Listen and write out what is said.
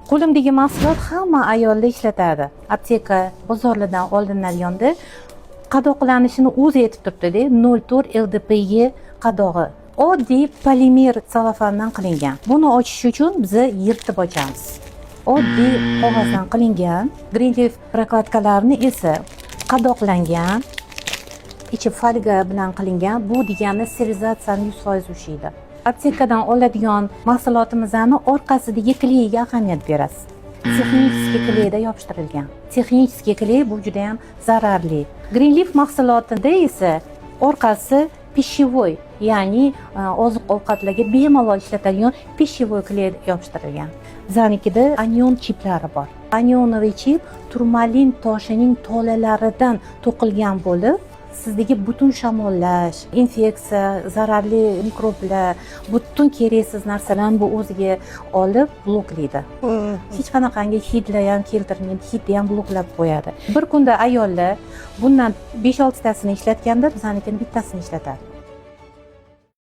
Qo'limdagi mahsulot hamma ayollar ishlatadi. Apteka, bozorlardan olinadigan qadoqlanishini o'zi aytib turibdida, 0,4 LDPE qadog'i. Oddiy polimer sellofandan qilingan. Buni ochish uchun biza yirtib ochamiz. Oddiy qog'ozdan qilingan Greenleaf прокладка larni esa qadoqlangan, ichi folga bilan qilingan. Bu degani sterilizatsiyani 100% ushlaydi. Aptekadan oladigan mahsulotimizni orqasidagi клей ga ahamiyat berasiz. Технический клей da yopishtirilgan. Технический клей bu juda ham zararli. Greenleaf mahsulotida esa orqasi пищевой, ya'ni oziq ovqatlarga bemalol ishlatadigan пищевой клей yopishtirilgan. Bizanikida anion chiplari bor. Анионовый chip turmalin toshining tolalaridan to'qilgan bo'lib, sizdagi butun shamollash, infeksiya, zararli mikroblar, butun keraksiz narsalarni bu o'ziga olib bloklaydi. Hech qanaqangi hidlar ham keltirmaydi, hidni ham bloklab qo'yadi. Bir kunda ayollar bundan 5-6 tasini ishlatganda, bizanikini bittasini ishlatadi.